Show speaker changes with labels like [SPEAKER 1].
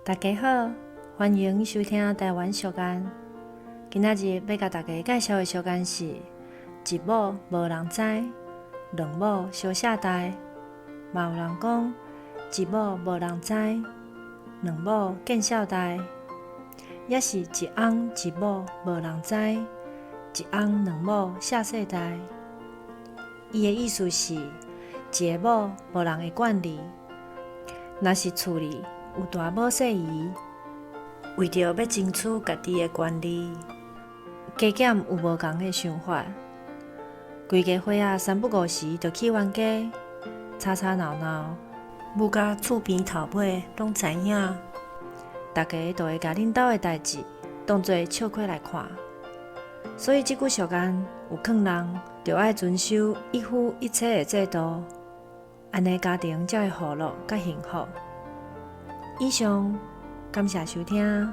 [SPEAKER 1] 大家好，歡迎收聽台灣俗諺。今仔日欲共大家介紹的俗諺是：一某無人知，兩某相寫代。嘛有人講，一某無人知，兩某見笑代，抑是一翁一某無人知，一翁兩某寫世代。伊的意思是，一個某無人會管理，若是厝裡有大某細姨，為著欲爭取家己的權利，加減有無仝的想法。規家伙仔三不五時就去冤家，吵吵鬧鬧，舞甲厝邊頭尾攏知影。大家就會共恁兜的代誌當做笑話來看。所以這句俗諺有勸人著愛遵守一夫一妻的制度，按呢家庭才會和樂佮幸福。以上，感謝收聽。